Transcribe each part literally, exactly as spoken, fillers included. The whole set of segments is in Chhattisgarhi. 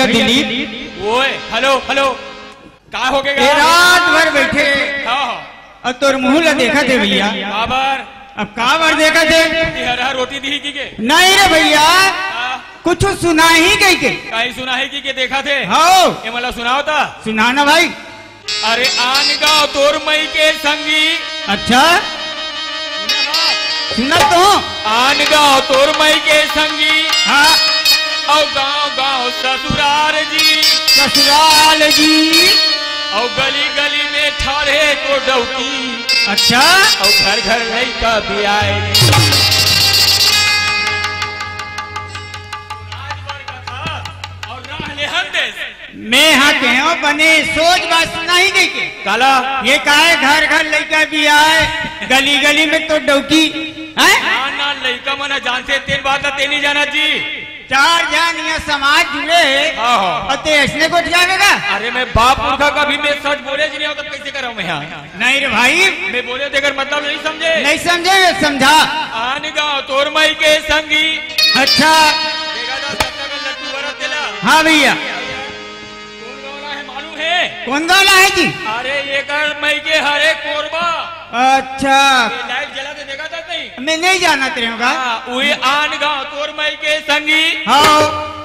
दिलीप। ओए, हेलो, हेलो। का हो गया? ये रात भर बैठे हाँ, हाँ। और तोर मुंह ला देखत हे भैया। काबर? अब काबर देखत हे? ये हर हर रोटी दी की के? नहीं रे भैया, हाँ। कुछ सुना ही कही के। काई सुना है कि के देखत हे? हाँ। ये मला सुनाओ ता। सुना ना भाई। अरे आन गाँव तोर मई के संगी। अच्छा। सुना तो। आन गाँव तोर मई के संगी। हाँ। अउ गाँव गाँव ससुराल जी। ससुराल जी। अउ गली गली में ठाढ़े तो डौकी। अच्छा। अउ घर घर लइका बियाए जी। अउ राह लेहन देस। मैं हा कहेंव बने सोच बात सुनाही कहिके। काला? ये काहे घर घर लइका बियाए, गली गली में तो डौकी, हैं? ना, ना, लइका मन जानथे, तेन बात ला ते नहीं जाना जी। चार झन इहाँ समाज जुड़े हे, हाँ, हाँ। अउ ते अइसने गोठियाबे का? अरे मैं बाप पुरखा कभी मैं सच बोले जी नहीं हों, तब कैसे करंव मैं हा? नहीं रे भाई। मैं बोले तेकर मतलब नहीं समझे। नहीं समझे, समझा। आन गाँव तोर मई के संगी। अच्छा। देखा था सबका लड्डू भरा तेला। हाँ भैया। कौन गाँव ला है मालूम है? कौन गाँव ला है जी? अरे एकर मई के हरे कोरबा। अच्छा। ये लाइट जला के देखा था नहीं? मैं नहीं जानत रहेंव का। हाँ, उही आन गाँव तोर मई के संगी। हाँ।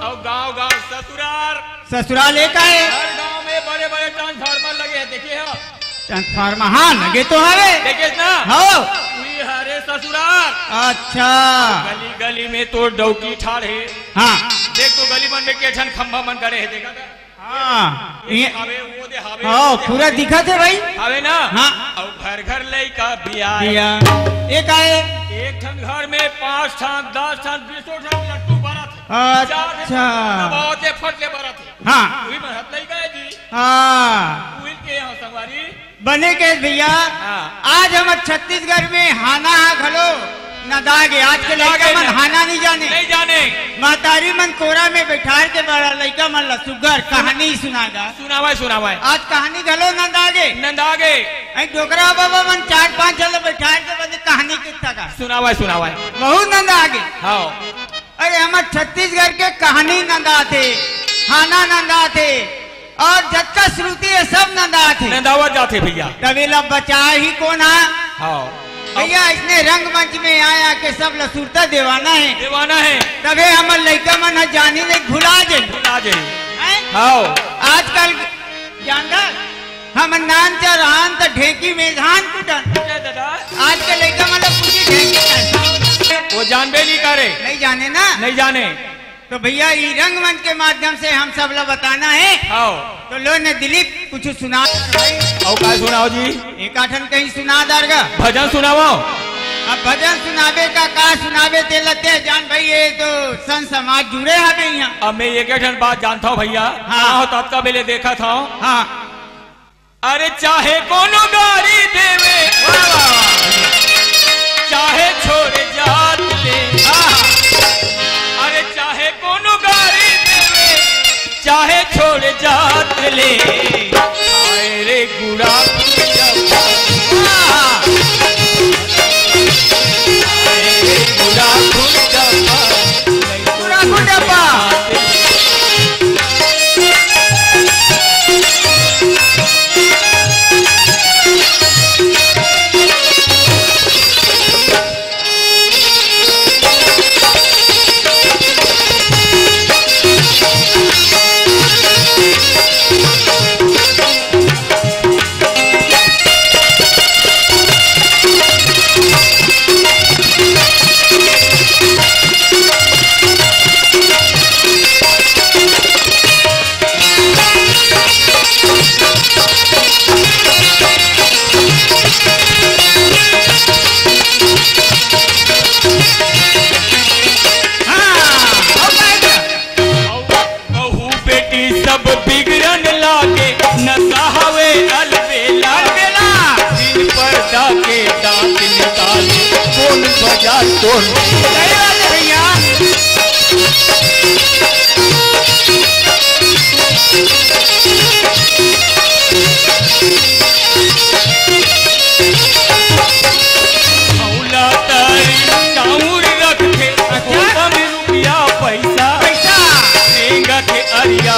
अउ गाँव गाँव ससुराल। ससुराल एक आए। हर गाँव में बड़े बड़े ट्रांसफार्मर लगे हैं, देखे हो? ट्रांसफार्मर, हाँ, लगे तो हवे। देखे ना? हाँ। उही हरे ससुराल। अच्छा। गली गली में तो डौकी ठाढ़े। हाँ। देख तो गली मन में के ठन खंभा मन गड़े हे, देखा था? हाँ, ये ये हवे, वो दे हवे, हाँ, वो दे पूरा हवे। दिखत हे भाई। हवे ना? हाँ। अउ घर घर लइका बियाए। बिया। एक आए। एक ठन घर में पाँच ठन, दस ठन, बीसो ठन लट्टू बरत हे। अच्छा। चार ठन दबावत हे, फट ले बरत हे। हाँ। उही में हत लइका हे जी। हाँ। उही के यहाँ संगवारी। बने के भैया, हाँ। आज हमर छत्तीसगढ़ में हाना हा घलो नंदागे। आज के नंदागे लइका मन ना। हाना नहीं जाने। नहीं जाने। महतारी मन कोरा में बैठार के बड़ा लइका मन ला सुग्घर कहानी सुनागा। सुनावय, सुनावय। आज कहानी घलो नंदागे। नंदागे। अई डोकरा बाबा मन चार पांच झन ला बैठार के बने कहानी किस्सा का। सुनावय, सुनावय। बहुत नंदागे। हाँ। अरे हमर छत्तीसगढ़ के कहानी नंदाथे, हाना नंदाथे, अउ जतका श्रुति हे सब नंदाथे। नंदावत जाथे भैया। तब एला बचाही कोन हा? हाँ। भैया, अइसने रंगमंच में आय-आय के सब ला सुरता देवाना हे। देवाना हे। तभे हमर लइका मन ह जानी नहीं भुला जाही। भुला जाही। हैं? हाँ। आजकल जानथस, हमर नान चरहान त ढेंकी में धान कुटन। जय दादा। आज के लइका मन ला पूछी ढेंकी कइसे? वो जानबे नहीं करे। नहीं जाने ना? नहीं जाने। तो भैया, ई रंगमंच के माध्यम से हम सब ला बताना हे। हाँ। तो लो ने दिलीप, कुछ सुना भाई। अउ का सुनाओ जी? एकाठन कहीं सुना दार गा। भजन सुनाओ। अब भजन सुनाबे का, का सुनाबे ते लते जान भाई, ये तो संत समाज जुड़े हवे इहाँ। अब मैं एकाठन बात जानथंव भैया। हाँ। का हो ततका बेले देखत हंव। हाँ। अरे चाहे कोनो गारी देवे, वाह, वाह, वाह। चाहे छोड़ जात ले। हाँ। अरे चाहे कोनो गारी देवे, चाहे छोड़ जात ले। आए रे गुड़ा गुड़ा। वाह। आए रे गुड़ा गुड़ा। पूरा गुंडप्पा। हाँ, हो पाएगा। बहू बेटी सब बिगड़न लागे, नशा हवे अलबेला। अलबेला। बिन पर्दा के दांत निकाले, कौन बाजार कौन। सही बात है भैया। भौला तारी चाउर रखथे, अच्छा। ओतम रुपया पैसा। पैसा। रेंगत अरिया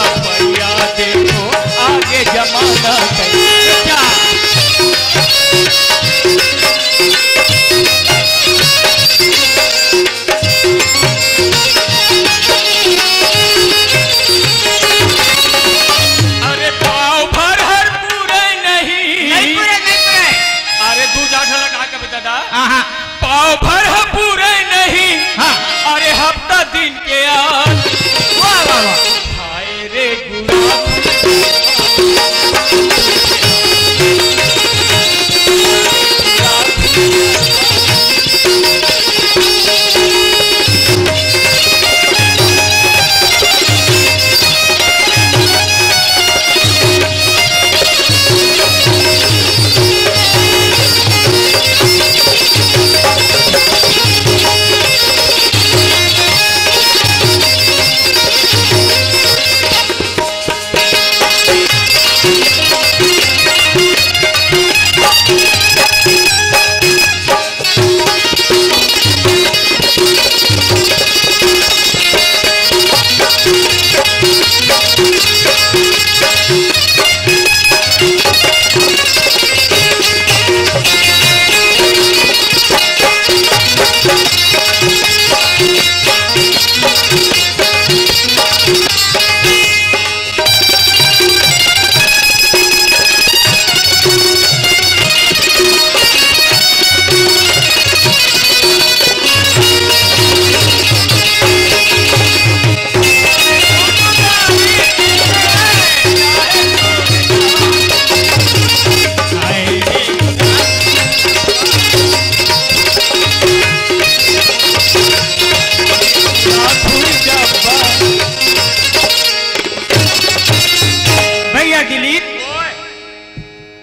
भैया दिलीप,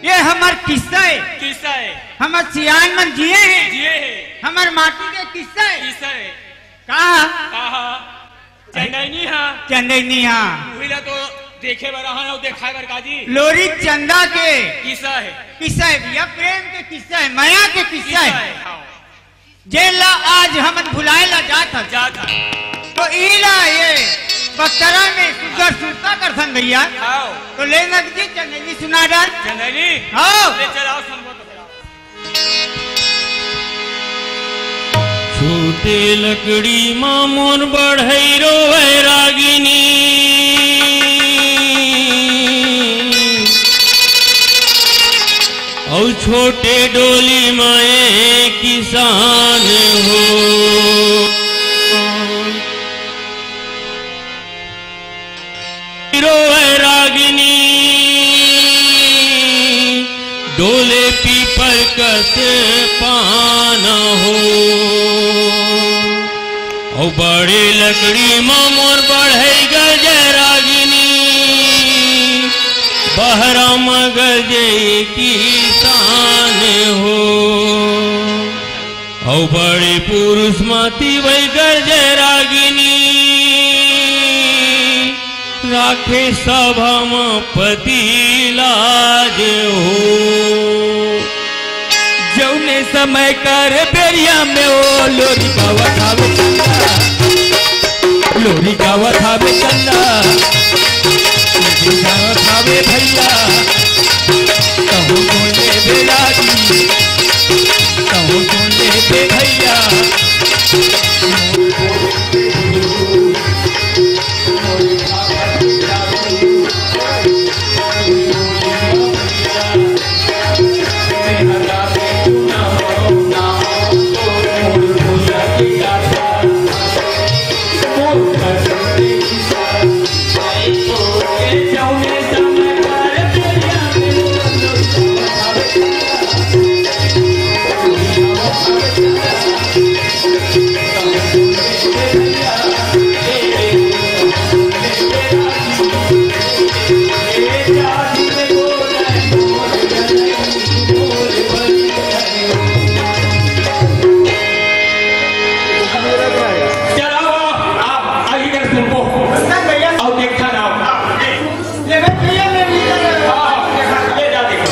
ये हमर किस्सा हे। किस्सा हे। हमर सियान मन जिए हे। जिए हे। हमर माटी के किस्सा हे। किस्सा हे। का? का हा? चंदैनी हा। चंदैनी हा। उही ला तो देखे बर आहन अउ देखाए बर काजी। लोरिक चंदा के किस्सा हे। किस्सा हे भैया, प्रेम के किस्सा हे, मया के किस्सा हे। किस्सा हे, हाँ। जेला आज हमन भुलाए ला जात हन। जात हन। तो इला ये बक्तरा में सुग्घर सुरता करथन भैया। आओ। तो ले नगदी चंदैनी सुना डार। चंदैनी? आओ। ले चल, आओ, सुनबो तो फिर आओ। छोटे लकड़ी मा मोर बढ़ई रोवय रागिनी, अउ छोटे डोली मा ए किसान हो। रोवय रागिनी, डोले पीपर कस पाना हो। अउ बड़े लकड़ी म मोर बढ़ई गरजय रागिनी, बहरा म गरजे किसान हो। अउ बड़े पुरुष म तिवई गरजय रागिनी, राखे सभा म पति लाज हो। जउने समय कर बेरिया में ओ लोरी गावत हावे चंदा, लोरी गावत हावे चंदा, लोरी गावत हावे भैया, कहूँ सुन ले बेरागी, कहूँ सुन ले बे भैया। चलो, आप आगे कर सुन को। अउ देखा ना। ये मैं भैया, मैं भी कर रहा हूँ। हाँ, हाँ, देखा, ले जा, देखा।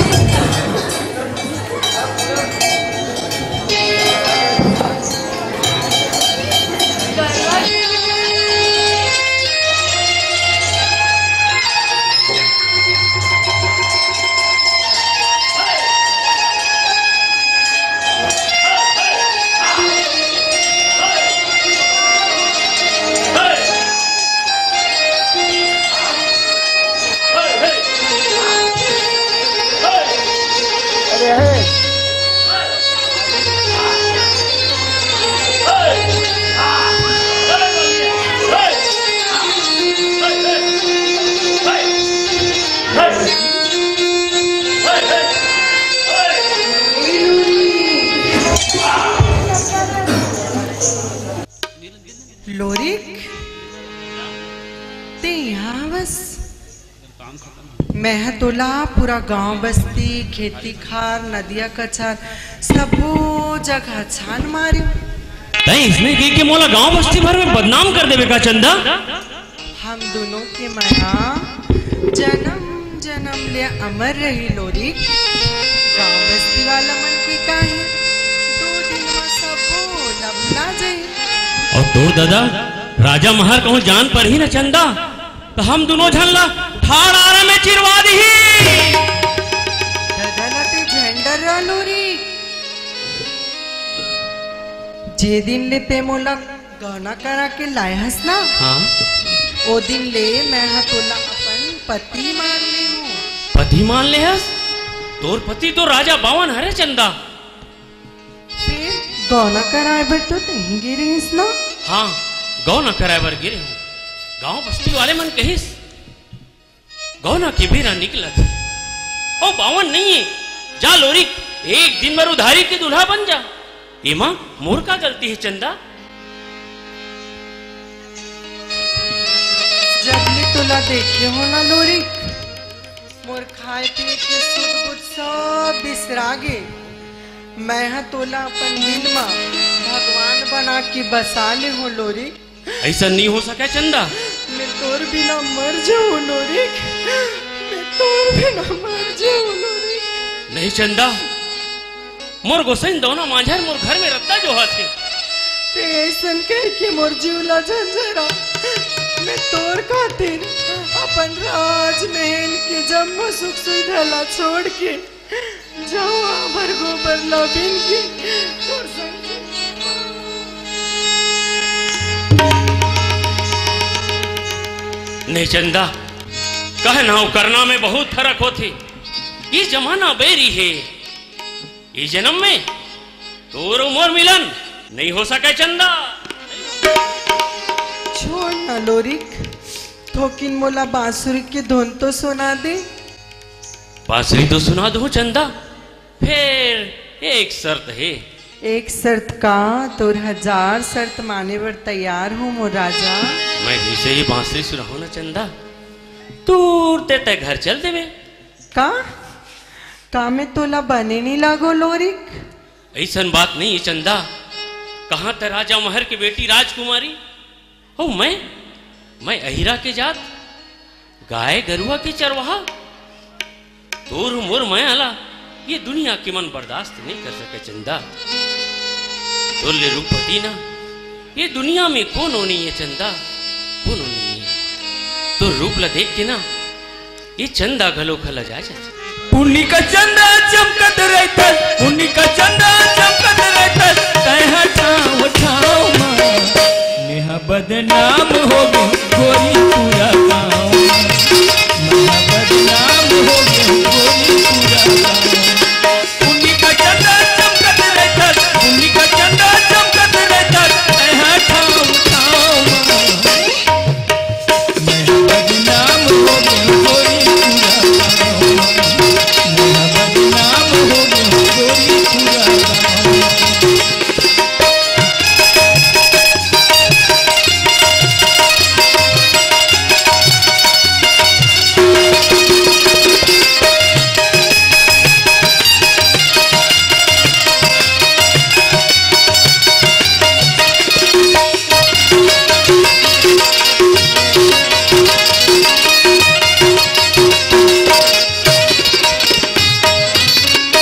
लोरिक, ते यहाँ बस। मैं ह तोला पूरा गांव बस्ती, खेती खार, नदिया कछार, सबो जगह छान मारे। तैं इसने कही के मोला गांव बस्ती भर में बदनाम कर देबे का चंदा? हम दोनों के मया जन्म जन्म ले अमर रही लोरिक। गांव बस्ती वाला मन के काहे दो दिन म सबो ला भुला जाही। अउ तोर दादा राजा महार कहूँ जान परही न चंदा, त हम दुनों झन ला ठाड़ आरा में जे दिन ले ते मोला गौना करा के लाय हस ना, हाँ। ओ दिन ले मैं ह तोला अपन पति मान ले हूँ। पति मान ले हस? तोर पति तो राजा बावन हरे चंदा। फिर गौना कराए बर तो नहीं गे रहिस ना? हाँ, गौना कराए बर गे रहिस। गांव बस्ती वाले मन कहिस, गौना के बेरा निकलत हे। ओ बावन नहीं है, जा लोरिक, एक दिन बर उधारी के दूल्हा बन जा। एमा मोर का गलती है चंदा? जब ले तोला देखे हो ना लोरिक, मोर खाए पिए के सुध बुध सब बिसरा गे। मैं ह तोला अपन दिल म भगवान बना के बसा ले हो लोरिक। ऐसा नहीं हो सके चंदा। मैं तोर बिना मर जाऊं लोरिक, मैं तोर बिना मर जाऊं लोरिक। नहीं चंदा, मोर गोसाइन दौना मांझर मोर घर में रद्दा जोहत हे। ते ऐसन कह के मोर जीव ला झंझरा, मैं तोर खातिर अपन राजमहल के जम्मो सुख सुविधा ला छोड़ के जहवाँ भर गोबर ला बिन के तोर संग नहीं चंदा, कहना अउ करना में बहुत फरक होथे। ये जमाना बैरी हे, ये जन्म में तोर अउ मोर मिलन नहीं हो सके चंदा। छोड़ ना लोरिक, थोकिन मोला बांसुरी के धुन तो सुना दे। बांसुरी तो सुना दूं चंदा, फेर एक शर्त हे। एक शर्त का? तोर हजार शर्त माने बर तैयार हूँ मोर राजा। मैं जैसे ही बांसुरी सुनाहूँ ना चंदा, तुरते तय घर चल देबे। का? का मैं तोला बने नहीं लागो लोरिक? ऐसन बात नहीं है चंदा। कहाँ त राजा महर के बेटी राजकुमारी, अउ मैं, मैं अहिरा के जात, गाय गरुआ के चरवाहा। तोर मोर मया ला ये दुनिया के मन बर्दाश्त नहीं कर सके चंदा। तोर ले रूपवती ना ये दुनिया में कोनो नहीं है चंदा, कोनो नहीं है। तोर रूप ला देख के ना ये चंदा घलो खला जा जाथे। पुन्नी का चंदा चमकत रहिथस, पुन्नी का चंदा चमकत रहिथस, तैं ह ठाँव ठाँव मा। मेहा बदनाम हो गे गोरी पूरा गाँव मा। मेहा बदनाम हो गे गोरी पूरा गाँव मा। पुन्नी का चंदा चमकत रहिथस, पुन्नी का चंदा चमकत रहिथस, तैं ह ठाँव ठाँव मा। मैं बदनाम हो गई गोरी पूरा गाँव। मैं बदनाम हो गई गोरी पूरा गाँव।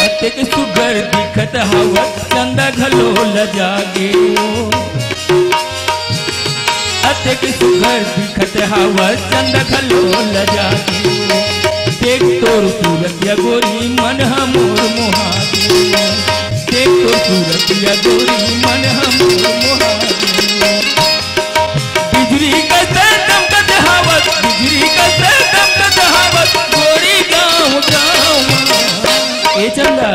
अतेक सुग्घर दिखत हवस, चंदा घलो लजा गे ओ। अतेक सुग्घर दिखत हवस, चंदा घलो लजा गे ओ। देख तोर सूरतिया गोरी, मन ह मोर मोहा गे ओ। देख तोर सूरतिया गोरी, मन ह मोर मोहा गे ओ। बिजुरी कस चमकत हवस, बिजुरी कस चमकत हवस, गोरी गाँव गाँव मा। ए चंदा,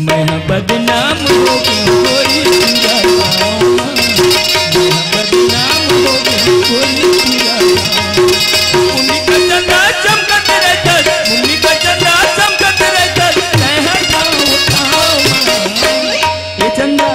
मैं ह बदनाम हो गई गोरी पूरा गाँव मा। मैं ह बदनाम हो गई गोरी पूरा गाँव मा। पुन्नी का चंदा चमकत रहिथस, पुन्नी का चंदा चमकत रहिथस, मैं ह गाँव गाँव मा। ए चंदा,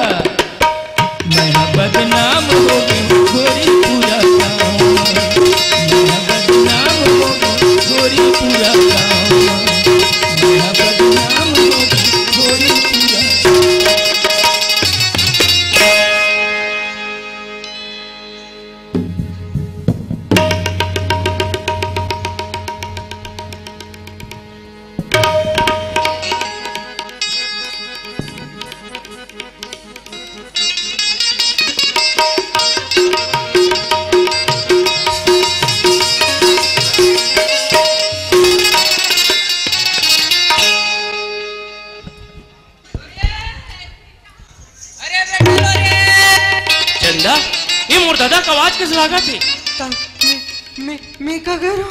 दादा के आवाज कइसे लागत हे? त मैं, मैं, मैं का करूं?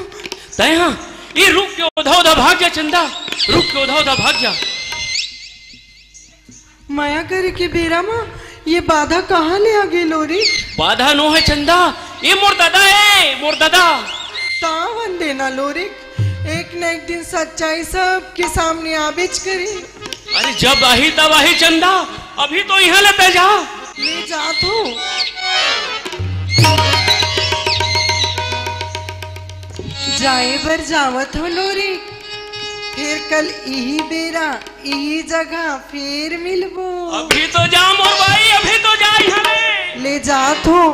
तैं हा, ये रुख के ओधा ओधा भाग जा चंदा, रुख के ओधा ओधा भाग जा। मया करे के बेरा म ये बाधा कहाँ ले आगे लोरिक? बाधा नो हे चंदा, ये मोर दादा हे, मोर दादा। तावन देना लोरिक, एक न एक दिन सच्चाई सबके सामने आबेच करी। अरे जब आही तब आही चंदा, अभी तो इहाँ ले तैं जा। ले जात हों। जाए बर जावत हों लोरिक, फेर कल इही बेरा इही जगह फेर मिलबो। अभी तो जा मोर बाई, अभी तो जा इहाँ ले। ले जात हों।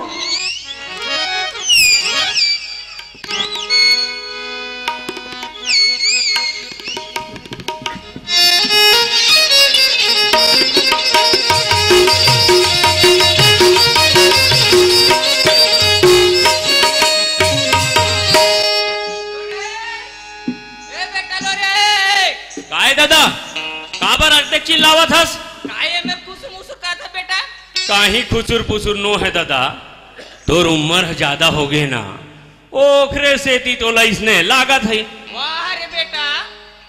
ए बेटा लो रे। काय दादा, काबर अतेक चिल्लावत हस? काय ए मेर खुसुर मुसुर का था बेटा? काही खुसुर पुसुर नो हे दादा, तोर उम्र ह जादा होगे ना, ओखरे सेती तोला इसने लागत हे। वाह रे बेटा,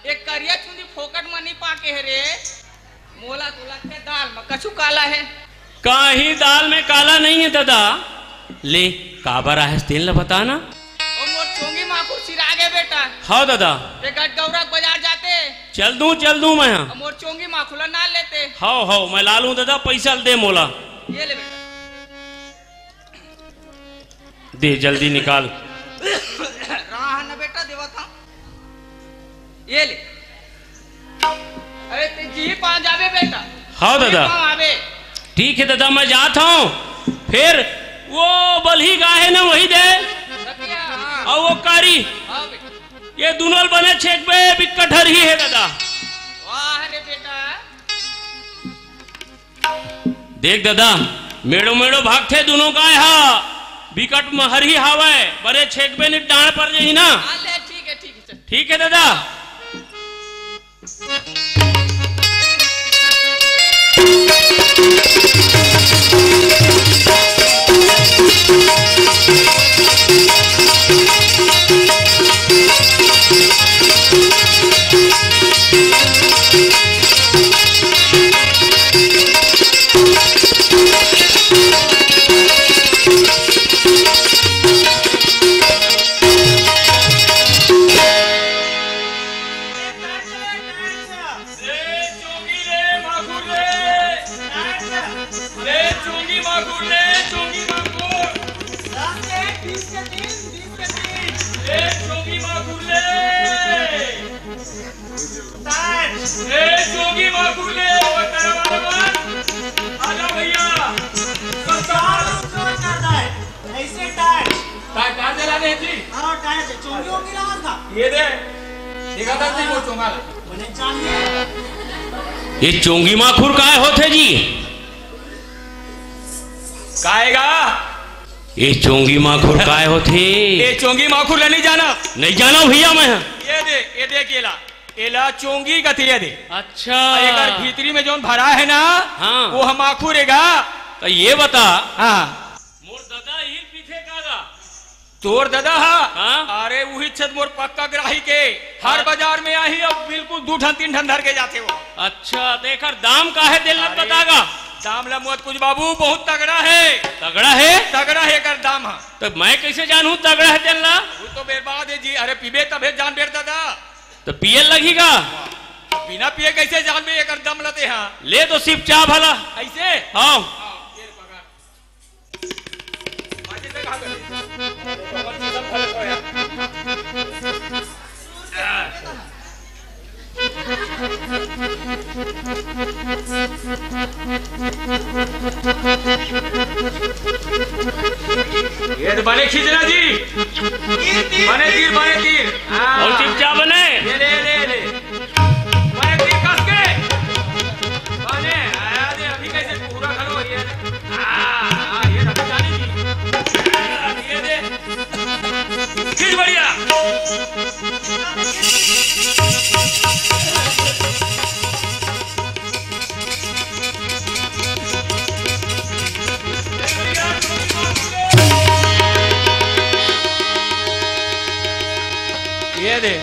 एक करिया चुंदी फोकट म नी पाके हे रे। मोला तो लगथे दाल म कछु काला हे। काही दाल में काला नहीं हे दादा। ले, काबर आए हस तेन ल बता ना। ओ मोर चोंगी माखुर सिरा गे बेटा। हाँ दादा। ए गटगौरा के बाजार जाते। चल दूं, चल दूं मैं। ओ मोर चोंगी माखुर ला ना लेते। हाव, हाव, मैं ला लूं दादा, पैसा ल दे मोला। ये ले बेटा। दे, जल्दी निकाल। रहा न बेटा, देवत हंव। ये ले। अरे, तैं जी पाँव जाबे बेटा। हाँ, जी दादा। पाँव आबे। ठीक हे दादा, मैं जात हंव। फेर वो बलही गाय हे ना, वही दे। सतिया, हाँ। अउ वो कारी। हाँ बेटा। ये दूनों ल बने छेंकबे, बिक्कट हरही हे दादा। वाह रे बेटा। देख दादा, मेड़ो मेड़ो भागथे दूनों गाय हा, बिकट म हरही हावय, बने छेंकबे नी, डांड़ पर जही ना। हाँ, ले, ठीक हे, ठीक हे, चल। ठीक हे दादा। ले चोंगी, ले माखुर, ले। ले चोंगी माखुर, ले चोंगी माखुर। ले चोंगी माखुर, ले। ले चोंगी माखुर, ले। आजा भैया। ऐसे टायर। टायर, टायर चला दे जी। हाँ, टायर से चोंगी वोंगी लगा था। ये दे। देखा था जी वो चोंगा। मुझे चाहिए। ये चोंगी माखुर काय होथे जी? काय गा? ये चोंगी माखुर काय होथे? ये चोंगी माखुर ला नहीं जाना? नहीं जाना भैया मैं। ये दे, ये दे केला। एला चोंगी कथे ये दे। अच्छा। एकर भीतरी में जौन भरा हे ना, हाँ। वो ह माखुर हे गा। त ये बता, हाँ। मोर ददा इही पीथे का गा? तोर ददा हा? हाँ। अरे उही छत मोर पक्का ग्राही के, हर हाँ। बाजार में आही अउ बिल्कुल दू ठन तीन ठन धर के जाथे वो। अच्छा, त एकर दाम का हे तेला अरे, बता गा। दाम ला मत पूछ बाबू, बहुत तगड़ा हे। तगड़ा हे? तगड़ा हे एकर दाम हा। त मैं कइसे जानहूं तगड़ा हे तेला? वो तो बर्बाद हे जी, अरे पीबे तभे जानबे ददा। त पिए लगही का? बिना पिए कइसे जानबे एकर दम ला ते हा? ले तो सिर्फ चाह भला। अइसे? हाँ। ये तो बने खींचना जी। तीर, तीर, बने तीर, बने तीर। हाँ। अउ चुपचाप बने। ये ले, ले, ले। बने तीर कस के। बने, आया दे, अभी कइसे पूरा घलो ये। हाँ, हाँ, ये रख जाने जी। ये दे। खींच बढ़िया। ये दे,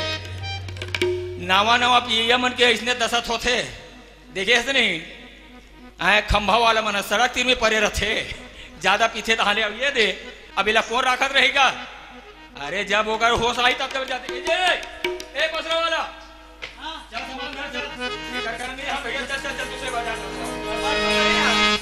नवा नवा पियइया मन के अइसने दशा होथे, देखे हस नहीं? आए खंभा वाला मन सड़क तीर में परे रथे, ज्यादा पीथे तहाले। अब ये दे, अब एला कोन राखत रहेगा? अरे, जब ओकर होश आही, तब, तब जाथे। ए, ए, ए, पसरा वाला, चल, सामान धर, चल। एकर करनी हे, भैया, चल, चल, चल, दूसरे बाजार चल।